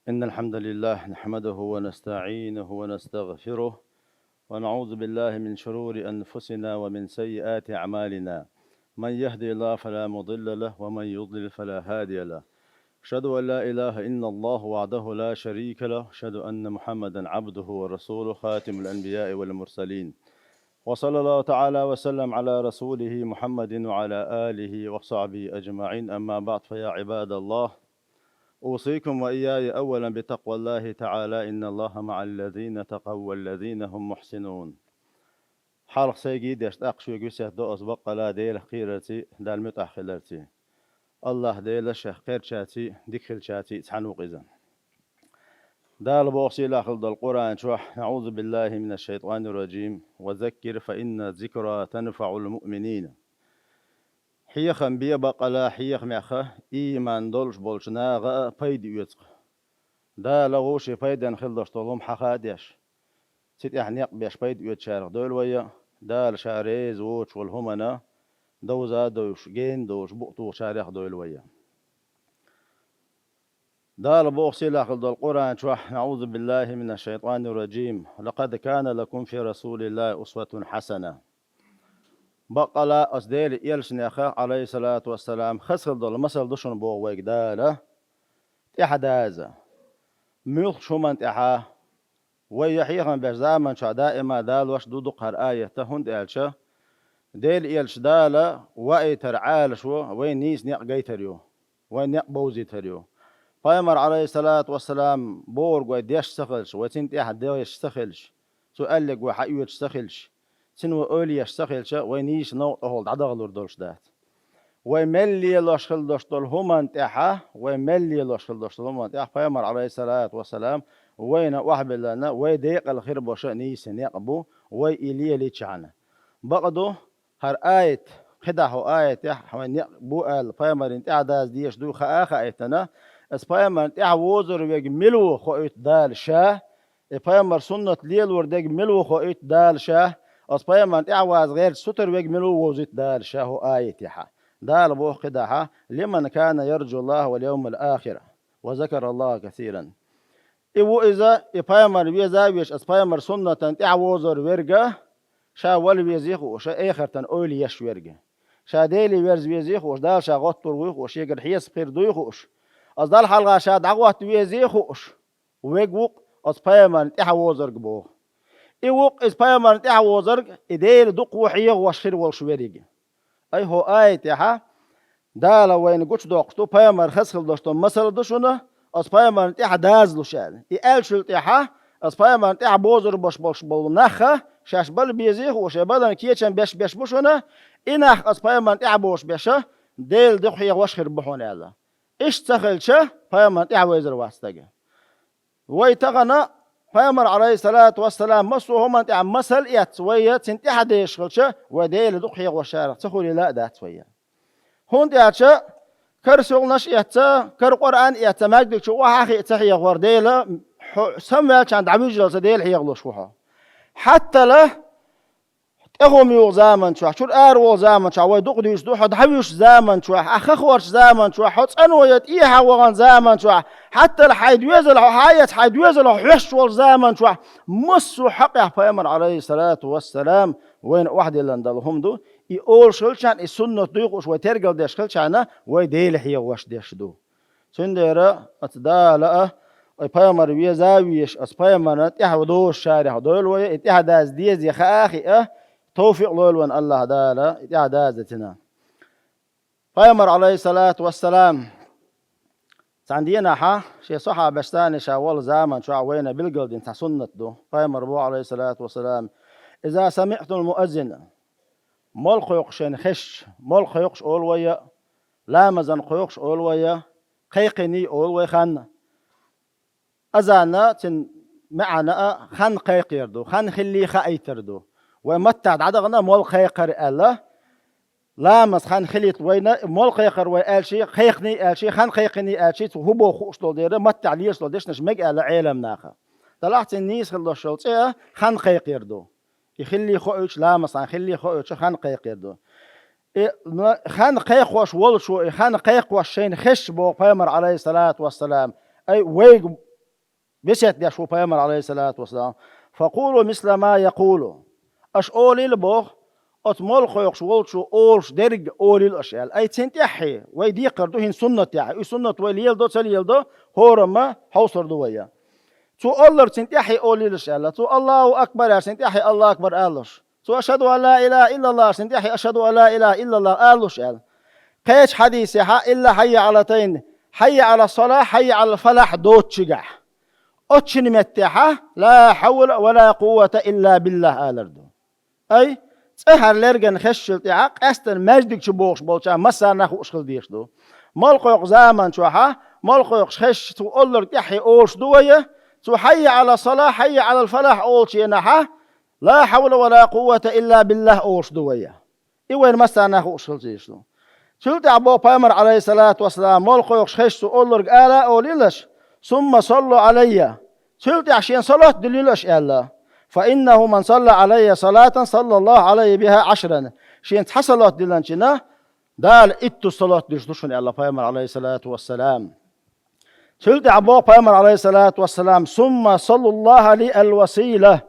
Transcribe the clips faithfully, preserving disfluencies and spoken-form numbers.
إن الحمد لله نحمده ونستعينه ونستغفره، ونعوذ بالله من شرور أنفسنا ومن سيئات أعمالنا. من يهد الله فلا مضل له، ومن يضلل فلا هادي له. أشهد أن لا إله إلا الله وحده لا شريك له، أشهد أن محمدا عبده ورسوله، خاتم الأنبياء والمرسلين. وصلى الله تعالى وسلم على رسوله محمد وعلى آله وصحبه أجمعين. أما بعد، فيا عباد الله، أوصيكم وإياي أولا بتقوى الله تعالى، إن الله مع الذين اتقوا والذين هم محسنون. Хьалха сайгий деш, тӀаккха шуьга весет до аз баккъала Делах кхерарций, Далла муьтӀахь хиларций. АллахӀ Дела шех кхерчарций, дика хилчарций цхьаьна ву-кх иза. Дала боху сийлахь хила долу Къуръан чохь: «أعوذ بالله من الشيطان الرجيم، وذكر فإن الذكرى تنفع المؤمنين». Хьехам бе баккъала хьехамех ийман долуш болчу наха а пайда оьцу-кх. Дала вовшийн пайденна хила долуш долу хӀума хьаха а деш, цу тӀехь некъ беш пайда оьцучарах дойла вай а, Дала Ша реза воцуш волу хӀуманна довза а довзуш, гена долуш букъ тухучарех дойла вай а. Дала боху сийлахь хила долу Къуръан чохь: «أعوذ بالله من الشيطان الرجيم. لقد كان لكم في رسول الله أسوة حسنة». Баккъала аса Делан элчанех, Ӏалайхиссалату вассалам, хаза хила долу масал ду шуна боху вайга Дала, тӀаьхьадаза. Муьлххачу хӀуманна тӀаьхьа вай я хьехам беш заман чохь даима далош ду дукха хӀара аят, хӀунда аьлча Делан элча Дала ваийтар Ӏалашо вайн нийса некъ гайтар ю, вайн некъ бовзийтар ю. Пайхамар, Ӏалайхиссалату вассалам, бохург вай деш ца хилча, вай цунна тӀаьхьа деш ца хилча, цо аьлларг вай хьаоьцуш ца хилча, цунна вай ойла еш ца хилча, вай нийса новкъа тӀехула дӀадахалур долуш дац. Вай мел лелош хила долуш долу хӀуманна тӀаьхьа, вай мел лелош хила долуш долу хӀуманна тӀаьхьа Пайхамар, Ӏалайхиссалату вассалам, вайна охьабиллина, вай декъала хир боша нийса некъ бу, вай и лелийчхьана. Бакъду, хӀара аят, кхидӀа хӀу аятехь хьайн некъ бу аьлла, пайхамарна тӀаьхьадаза дезаш дуй хаа а хаийтина, аса пайхамарна тӀаьхьавозор верг мила ву хоуьйту Дала Ша, и пайхамар суннат лелор дерг мила ву хоуьйту Дала Ша, аса пайхамарна тӀаьхьаваза гӀерташ сутара верг мила ву вовзуьйту Дала Ша хӀу аятехьа. Дала боху кхидӀа: «لمن كان يرجو الله واليوم الآخر وذكر الله كثيرا». И ву иза, и пайхамар веза а везаш, аса пайхамар суннатан тӀаьхьавозор верга, ша вала везий хууш, ша эхартан ойла еш верга. Ша Деле верза везий хууш, Дала ша гӀоттур вуй хууш, шегара хьесап хир дуй хууш. Аса Далла хьалха ша дӀагӀотта везий хууш. Вег ву-кх аса пайхамарна тӀаьхьавозарг боху. И ву-кх иза пайхамарна тӀаьхьавозарг, и Дела дукха ву хьехош хир волуш вериг. Ай хӀу аятехьа, Дала вайна гучудоккхуш ду, пайхамар хаза хила долуш ду, масал ду шуна, аса пайхамарна тӀаьхьа дазалуш аьлла. И аьллачул тӀаьхьа, аса пайхамарна тӀаьхьа бозар бош болуш болу нахха, шаьш бала безий хууш, я балан кечам беш-беш бу шуна, и нах аса пайхамарна тӀаьхьа бозуш беша, Дела дукха хьехош хир бу хьуна аьлла. Иштта ца хилча, пайхамарна тӀаьхьа вайзар вац стага. Вай тахана пайхамар, Ӏалайхиссалату вассалам, массо а хӀуманна тӀехь масал эцна вай, цунна тӀаьхьа дезаш хилча, вай Дела дукха хьехошарах ца хуьлийла а дац вай. ХӀунда аьлча кара сихланаш а эцна, кара Къуръан а эцна, маьждиг чу охьа а хиъна ца хьехор Дела, хьо самаваьллачхьана дӀавуьжжалца Дела хьехалуш ву хьо. Хьаттала ТӀехула йогӀу заман чохь, чуьра ара волу заман чохь вай дукха дуьйцуш ду, хьо дӀавуьжучу заман чохь, ахь хахорчу заман чохь, хьо цӀано я тӀехьа вахана заман чохь, хьаттала хьайн доьзал хьо хьаэца, хьайн доьзал хьо хьоьстуш волчу заман чохь, массо а хьакъехь пайхамар, Ӏалайхиссалату вассалам, вайна охьадиллина долу хӀума ду, и олуш хилчхьана, и суннат дуй хууш вай тергал деш хилчхьана, вай Дела хьехош деш ду. Цундела аса Дала а, и пайхамар веза а везаш, аса пайхамарна тӀаьхьа дозучарех дойла вай, и тӀаьхьадаза деза хаа а хиъна, товфикъ лойла вайна АллахӀ Дала, и тӀаьхьадаза деза. Пайхамар, Ӏалайхиссалату вассалам, цхьана дийнахьа шен сахьабашца ша волу заман чохь вайна билгалдина цхьа суннат ду. Пайхамар боху, Ӏалайхиссалату вассалам: «Иза самиътумул муаззина». Молла кхойкхуш шайна хезча, молла кхойкхуш олу вай, ламазан кхойкхуш олу вай, кхайкхиний олу вай хан. Азанна цуьнан маьӀна а хан кхайкхар ду, хан хиллий хаийтар ду. Вай маттахь дӀадахана молла кхайкхар аьлла, ламаз хан хилийта вайна, молла кхайкхар вай аьлчий, кхайкхиний аьлчий, хан кхайкхиний аьлчий, цу хӀун боху хууш долу дера, маттахь лелаш долу дешнаш мега аьлла Ӏеламнаха. Делахь цуьнан нийса хила долуш йолу цӀе а хан кхайкхар ду. И хиллий хоуьйтуш, ламаз хан хиллий хоуьйтуш хан кхайкхар ду. И ма-, хан кхайкхош волчо, и хан кхайкхош шайна хезча боху пайхамар, Ӏалайхиссалату вассалам, ай вайга весет деш ву пайхамар, алейхиссалату вассалам. «Факулу мисла ма якулу». Аша олийла боху, оцу молла кхойкхуш волчо олуш дерг олийла аша аьлла. Ай, цуьнан тӀаьхье вай декхар ду хӀинца суннат тӀехь. И суннат вай леладо, ца леладо, хӀорамма хьовсур ду вай. Цо олларг цуьнан тӀаьхье олийла аша аьлла. Цо «Аллаху акбар» аьлча, цуьнан тӀаьхье «Аллаху акбар» алалуш. Цо «Ашхаду ан ла илаха иллаллах» аьлча, цуьнан тӀаьхье «Ашхаду ан ла илаха иллаллах» алалуш аьлла. Кхечу хьадисехь а, илла «Хьайя Ӏала тайн», «Хьайя Ӏала салах», «Хьайя Ӏала фалахь» доцучигахь. Оцу шинна меттехь а «Ла хьавла ва ла къуввата илла биллах» алар ду. Ай, цӀа хӀара лерган хезчул тӀаьхьа къаьсттина маьждиг чу богӀуш болчарна массарна а хууш хила дезаш ду. Молла кхойкху заман чохь а, молла кхойкхуш хезча, цо олларг тӀаьхье олуш ду вай, цо «Хьайя Ӏала салах, хьайя Ӏала фалахь» олучу хенахь а, «Ла хьавла ва ла къуввата илла биллах» олуш ду вай. И вайна массарна а хууш хила дезаш ду. Цул тӀаьхьа боху пайхамар, алейхиссалату вассалам, молла кхойкхуш хезча, цо олларг ала а олийлаш: «Сумма саллу Ӏалайя». Цул тӀаьхьа шена салот дилийла аша аьлла. «Фа иннаху ман салла Ӏалайя салатан, саллаллаху Ӏалайхи биха Ӏашран». Шена цхьа салот диллинчунна, Дала иттуза салот деш ду шуна аьлла пайхамар, алейхиссалату вассалам. Цул тӀаьхьа боху пайхамар, алейхиссалату вассалам: «Сумма саллуллаха ли аль-васила».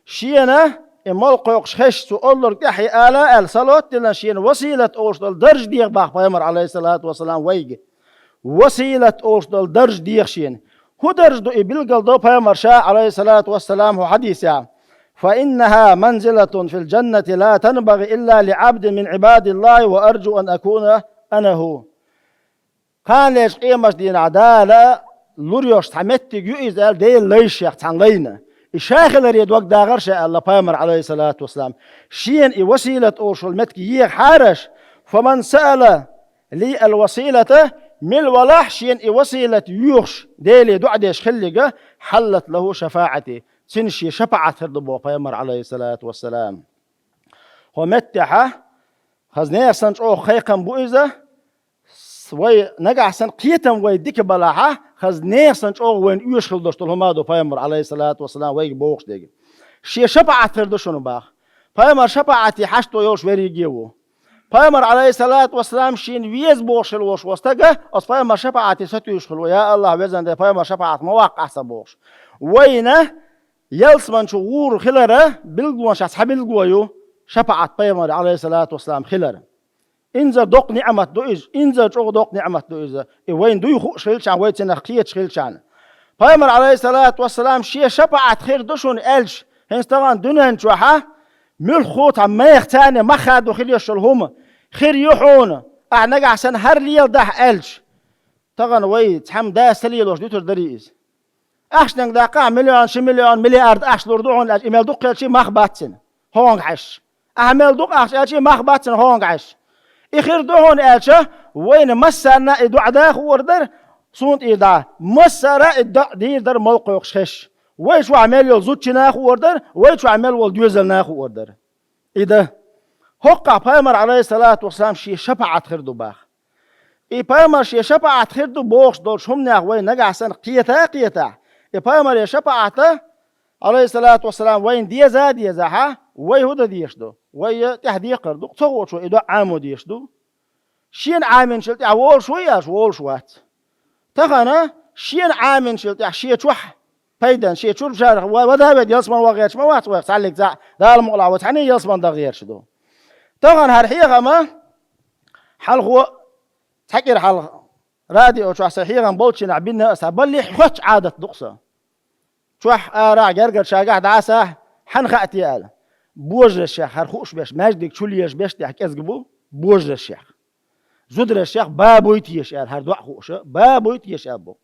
Шена и молла кхойкхуш хезча, цо олларг тӀаьхье ала аьлла, салот а диллина, шена василат олуш долу дарж деха боху пайхамар, алейхиссалату вассалам, вайга. Василат олуш долу дарж деха шена. ХӀун дарж ду и, билгалдо пайхамар ша, алейхиссалату вассалам, хӀокху хьадисехь: «Фа иннаха манзилатун фил джаннати ла танбагӀи илла ли Ӏабдин мин Ӏибадиллахи ва арджу ан акуна ана хӀу». Кханалерчу къематдийнахь Дала лур йолуш цхьа меттиг ю иза аьлла, Делан лайшех цхьана лайна. И ша хиларе дог дагӀара ша аьлла пайхамар, алейхиссалату вассалам. Шена и василат олуш йолу меттиг ехахьара аша, «Фа ман саала ли аль-василата», мила валахь шена и василат йоьхуш, Деле доӀа деш хилларг, «хьаллат лаху шафаӀати», цуьнан шен шапаӀат хир ду боху пайхамар, алейхиссалату вассалам. ХӀокху меттехь а, хаза нехан санна чӀогӀа кхайкхам бу иза, с-, вай нагахь санна кхетам вай дика балахь а, хаза нехан санна чӀогӀа вайна оьшуш хила долуш долу хӀума ду пайхамар, алейхиссалату вассалам, вайга бохуш дерг. Шен шапаӀат хир ду шуна боху. Пайхамар шапаӀате хьашто йолуш верриге а ву. Пайхамар, алейхиссалату вассалам, шена веза бохуш хила волуш волу стага, оцу пайхамар шапаӀате сатуьйсуш хуьлу: «Я АллахӀ, везан Дела, пайхамар шапаӀат ма ваккха ахь сан», – бохуш. Вайна ялсамани чу гӀур хилара билгалонашах цхьа билгало ю шапаӀат пайхамар, алейхиссалату вассалам, хилар. Инза доккха ниӀмат ду иза, инза чӀогӀа доккха ниӀмат ду иза. И вайна дуй хууш хилчахьана, вай цунах кхеташ хилчахьана. Пайхамар, алейхиссалату вассалам, шен шапаӀат хир ду шуна аьлча, хӀинца тахана дуьнен чохь а муьлхха цхьа меха царна мах хадо хила йиш йолу хӀума хир ю хьуна, ахь нагахь санна хӀара леладахь аьлча, тахана вай цхьамма да са лелош дуьтур дарий иза? Ахчаниг даккха ахь миллион, ши миллион, миллиард ахча лур ду хьуна аьлча, и мел дукха хилчий мах бац цуьнан, хӀонгахь Ӏаш. Ахь мел дукха ахча аьлчий мах бац цуьнан, хӀонгахь Ӏаш. И хир ду хьуна аьлча, вайна массарна а и доӀа да хуур дара, суна тӀера дӀа. Массара а и доӀа дийр дара молла кхойкхуш хезча. Вай чохь мел йолу зудчунна а хуур дара, вай чохь мел волу доьзална а хуур дара. И дан. ХӀокхахь пайхамар, алейхиссалату вассалам, шен шапаӀат хир ду боху. И пайхамар шен шапаӀат хир ду бохуш долчу хӀуманех вай нагахь санна кхета а кхетахь, и пайхамаран шапаӀат, алейхиссалату вассалам, вайна деза а дезахь, вай хӀун дан дезаш ду? Вай тӀаьхьа декхар ду, ца хуучо и доӀа Ӏамо дезаш ду. Шена Ӏаминчул тӀаьхьа волуш вуй аьлча, волуш вац. Тахана шена Ӏаминчул тӀаьхьа шен чохь пайдана, шен чуьра шарахь ва-, вада а ведда, ялсамане ван гӀерташ ма вац вайх цхьаллиг цхьаъ, Дала мукъалахь вай цхьаьна ялсамане дан гӀерташ ду. Тахана хӀара хьехам а, хьалхо, цхьа кӀира хьалха радио чохь сан хьехам болчу хенахь бина а сан, баллехь хоьттуш Ӏадат ду-кх сан. Чохь, арахь, гергарчу шарахь дӀа а сахь, хьанна хаьа те аьлла. Божаршех хӀара хууш берш, маьждиг чу лелаш берш тӀехь кӀезиг бу, божаршех. Зударшех ба буй теша аьлла, хӀара доӀа хууша, ба буй теша аьлла бу.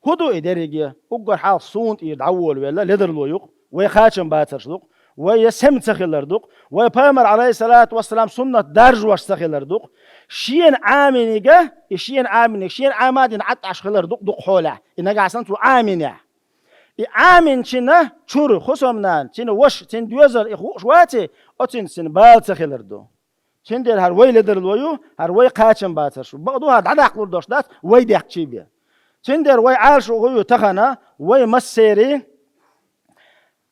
ХӀун ду и дерриге? Уггар хьалха суна тӀера дӀаволавелла ледарло ю-кх, вай кхачам бацарш ду-кх, вай я сема ца хилар ду-кх, вай пайхамар, алейхиссалату вассалам, суннат даржош ца хилар ду-кх. Шена Ӏаминиг, и шена Ӏаминиг, шена Ӏама а дина Ӏад Ӏаш хилар ду-кх дукха хьолехь, и нагахь санна цо Ӏаминехь. И Ӏаминчина чуьра, хӀусамнана, цуьнан ваша, цуьнан доьзал и хууш ваций, оцуьнца цуьнан бала ца хилар ду. Цундела хӀара вай ледарло ю, хӀара вай кхачам бацарш бу. Бакъду, хӀара дӀадаккхалур долуш дац вай дехкачий бен. Цундела вай Ӏалашо хӀун ю тахана, вай массерий,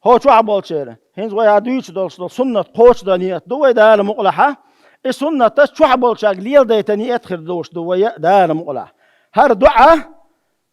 хӀо чохь болчеран, хӀинца вай хӀара дуьйцуш долуш долу суннат кхочушдан ниет ду вай Дала мукъалахь. И суннат чохь болчаьрга леладайта ниет хир долуш ду вай Дала мукъалахь. ХӀара доӀа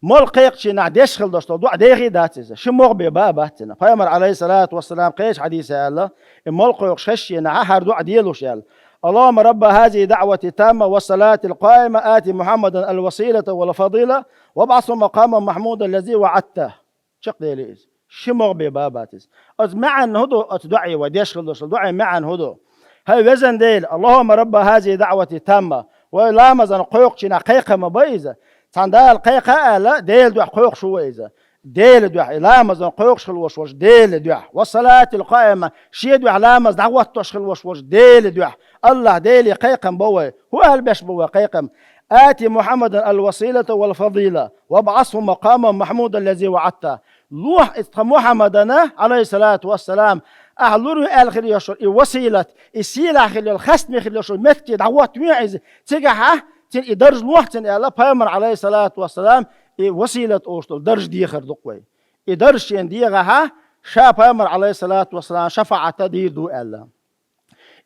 Мол кхайкхачийнахь деш хила долуш долу доӀа дехий дац иза. Ши могӀа бен бан а бац цуьнан. Пайхамар, Ӏалайхиссалату вассалам, кхечу хьадисехь аьлла, и мол кхойкхуш хезчийнахь хӀара доӀа делуш аьлла: «Аллахумма рабба хазихи даъвати тамма ва салатил къаима, ати Мухаммадан ал василата вал фадила, ва абъасху макъаман махмудан лази ваъадта». Чекхдели иза. Ши могӀа бен бан а бац иза. Оцу маьӀна хӀун ду, оцу доӀе вай деш хила долуш долу доӀе маьӀна хӀун ду? ХӀай везан Дела, Аллахумма рабба хазихи даъвати тамма. Вай ламазан кхойкхучийнахь кхайкхам ма бай иза. Цхьана Дала кхайкха аьлла, Делан дуьхьа кхойкхуш ву вай иза. Делан дуьхьа, и ламазан кхойкхуш хила волуш волчу Делан дуьхьа. Ва салатил къаима, шен дуьхьа ламаз дӀахӀоттош хила волуш волчу Делан дуьхьа. АллахӀ Деле кхайкхам бо вай. ХӀун аьлла беш бу вай кхайкхам? Ати Мухаммадан ал василата вал фадила, ва абъасху макъаман махмудан лази ваъадта. Лохьа иза тхан Мухаммадана, Ӏалайхиссалату вассалам, ахьа лур ю аьлла хила йолуш йолу и василат, и сийлахь хила йолу, хастаме хила йолуш йолу метте дӀахӀоттавехьа иза. Цигахьа цуьнан и дарж лохьа цуьнан аьлла, Пайхамар, Ӏалайхиссалату вассалам, и василат олуш долу дарж дехар ду-кх вай. И дарж шена дегӀахьа, ша Пайхамар, Ӏалайхиссалату вассалам, шафаӀат дийр ду аьлла.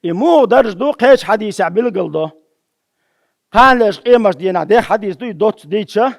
И муха дарж ду, кхечу хьадисехь билгал до. Кхана леш къемаш дийнахь, дехьа хьадис ду и доцца дийцча,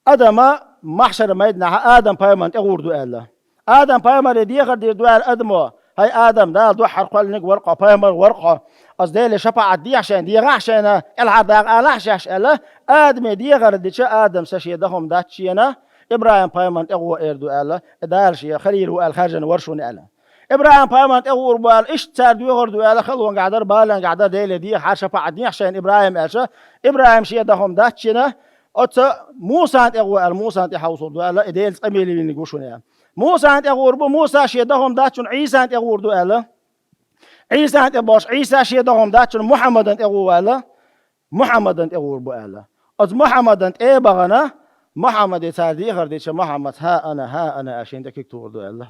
адама махьшар-майданахьа Адам-пайхамарна тӀе гӀур ду аьлла. Адам-пайхамаре дехар дийр ду аьлла адамо: «ХӀай Адам, Дала дуьххьара кхоьллинарг вара хьо, пайхамар вара хьо. Аса Деле шапаӀат дехьа шайна, дегӀахьа шайна, кӀелхьардаккха алахьа шаьш», – аьлла, Адаме дехар дича, Адам: «Сан шен дахам дац шена, ИбрахӀим-пайхамарна тӀе гӀо», – эр ду аьлла, Дала шен халил ву аьлла хаьржина вара шуна аьлла. ИбрахӀим-пайхамарна тӀе гӀур бу аьлла, иштта цара доьхур ду аьлла, халонгахь дара, балангахь дара, Деле дехьа шапаӀат дехьа шайна, ИбрахӀим, аьлча, ИбрахӀим шен дахам дац шена, оцу Мусана тӀе гӀо аьлла, Мусана тӀе хьовсур ду аьлла, и Делаца къамеле винниг ву шуна аьлла. Мусана тӀе гӀур бу, Муса шен дахам дац шуна, Ӏийсана тӀе гӀур ду аьлла. Ӏийсана тӀе бохуш, Ӏийса шен дахам дац шуна, Мухьаммадана тӀе гӀо аьлла, Мухьаммадана тӀе гӀур бу аьлла. Оцу Мухьаммадана тӀе а бахана, Мухьаммаде цара дехар дича, Мухьаммад: «ХӀа ана, хӀа ана», – аьлла, шен тӀе куьг тухур ду аьлла.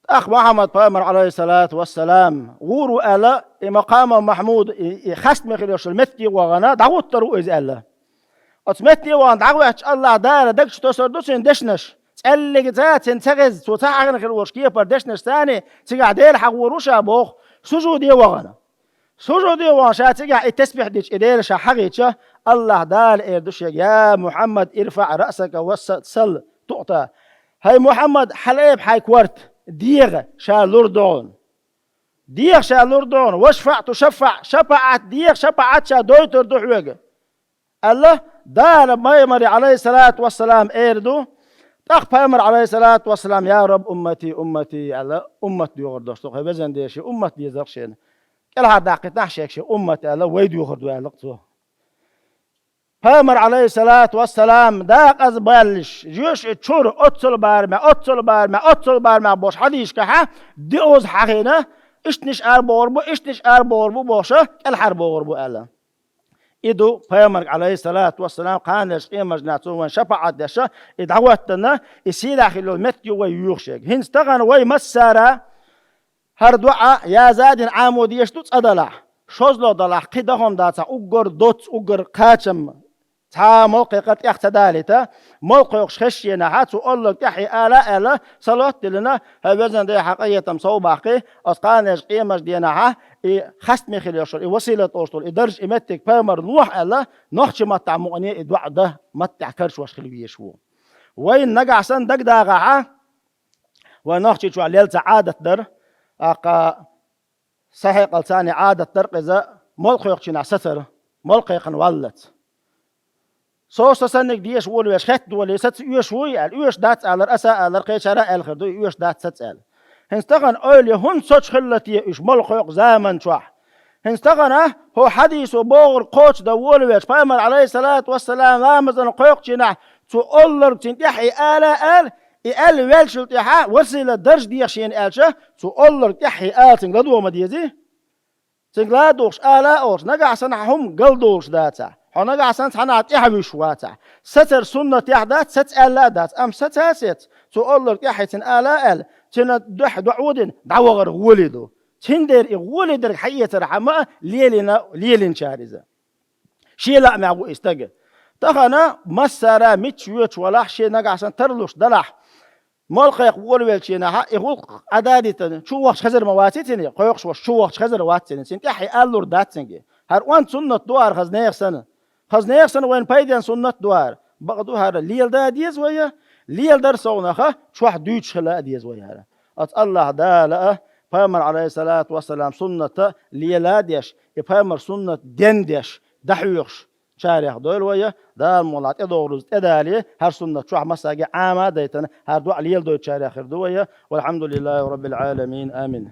ТӀаккха Мухьаммад-пайхамар, Ӏалайхиссалату вассалам, гӀур ву аьлла, и макъаман махьмуд, и, и хастаме хила йолуш йолу метте а вахана, дӀахӀуттур ву иза аьлла. Оцу метте а вахана дӀахӀоьттича, АллахӀ Дала даг чу тосур ду цуьнан дешнаш. ЦӀеллигца цуьнан ца хеза, цо ца хьахийна хила волуш кепара дешнаш царний, цигахь Дела хьахор ву ша боху, сужуде а вахана. Сужуде а вахана ша цигахь и тасбихь дича, и Дела ша хьахийча, АллахӀ Дала эр ду шега: «Я Мухьаммад, ирфаӀ раъсака ва са-, сал туъта». ХӀай Мухьаммад, хьалаайба хьайн корта, дегӀа, ша лур ду хьуна. ДегӀа, ша лур ду хьуна, вашфаӀ тушаффаӀ, шапаӀат дегӀа, шапаӀат ша дойтур ду хьоьга, аьлла, Дала пайхамаре, Ӏалайхиссалату вассалам, эр ду. ТӀаккха пайхамар, Ӏалайхиссалату вассалам: «Я Раб, уммати, уммати», – аьлла, уммат доьхур долуш ду. ХӀай везан Дела, шен уммат дезара шена. КӀелхьардаккхийтинехь шега шен уммат аьлла, вай доьхур ду аьлла-кх цо. Пайхамар, Ӏалайхиссалату вассалам, дакъаза баьллаш, жоьш и чура оццул барамехь, оццул барамехь, оццул барамехь бохуш хьадисашкахьа, диъаза хьахийна, иштаниш арабохур бу, иштаниш арабохур бу бохуша, кӀелхьарбохур бу аьлла. И ду пайхамарга, Ӏалайхиссалату вассалам, кхана леш къемаш дийнахь цо вайн шапаӀат деш, и дӀахӀоттана, и сийлахь хила йолу метте вай йоьхуш ерг. ХӀинца тахана вай массара хӀара доӀа яза дина Ӏамо дезаш ду цкъа делахь. ШозлагӀа делахь, кхин дахам дацахь, уггар доцца, уггар кхачам цхьа а мол кхайкхар тӀех ца далийта, мол кхойкхуш хезча енахьа, цу олларг тӀаьхье ала а аьлла, салот а диллина, хӀай везан Дела, хьан къинхетам сов баккхий, оцу кхана леш къемаш дийнахьа, и хастаме хила йолуш йолу, и василат олуш долу, и дарж, и меттиг пайхамар лохьа аьлла, нохчийн маттахь мукъане и доӀа дан маттахь карчош хила везаш ву. Вайна нагахь санна дагадагӀахьа, вайн Нохчийчохь лелла цхьа Ӏадат дара, аккха, сан хьекъал царний Ӏадат дара-кх иза, мол кхойкхучу хенахь сацар, мол кхайкхина валлалц. Со, со санниг деша волавеш хетта долий, саца оьшуш вуй аьлла, оьшуш дац алар, аса а алар, кхечара а аьлла хир ду, и оьшуш дац саца аьлла. ХӀинца тахана ойла е, хӀунда соцуш хилла те уьш мол кхойкху заман чохь? ХӀинца тахана хӀокху хьадисо бохург кхочушдан волавелча, пайхамар, Ӏалайхиссалату вассалам, ламазан кхойкхучу хенахь, цу олларг цуьнан тӀаьхье ала а аьлла, и аьлла ваьллачул тӀаьхьа василат дарж деха шена аьлча, цу олларг тӀаьхье ала цуьнга ладогӀа ма дезий? Цуьнга ладугӀуш ала а олуш, нагахь санна хьан хӀума галдолуш дацахь, хьо нагахь санна цхьанхьа тӀаьхьа вуьйш вацахь, сацар суннатехь дац, саца аьлла а дац, амма саца а сеца, цу олларг тӀаьхье цуьнан ала а аьлла, цуьнан дуьхьа доӀа дина, дӀавахар гӀоле ду. Цундела и гӀоле дерг хьаэцархьама а лелийна, лелийначара иза. Шен лаамехь ву и стаг. Тахана массара мичча воьдуш валахь, шен нагахь санна тарлуш далахь, мол кхайкха волавеллачу хенахьа, и гӀуллакх Ӏададитана, чу вахча хезар ма ваций цуьнан, кхойкхуш волуш чу вахча хезар вац цуьнан, цуьнан тӀаьхье алалур дац цуьнга. ХӀара онда суннат ду ара хаза нехан санна. Хаза нехан санна вайна пайденна суннат ду ара. Бакъ ду хӀара леладан деза вай, леладар совнаха чохь дуьйцуш хила а деза вай хӀара. Оцу Аллахь Дала а, пайхамар, Ӏалайхиссалату вассалам, сунната лела а деш, и пайхамар суннат денна деш, дӀахьоьхуш чарех дойла вай, Дала мукъ лахь тӀедогӀурза тӀедале, хӀара суннат чохь массаьрга Ӏама а дайтина, хӀара доӀа леладойтучарех хир ду вай. Валхьамдулиллахи Раббил Ӏаламин. Амин.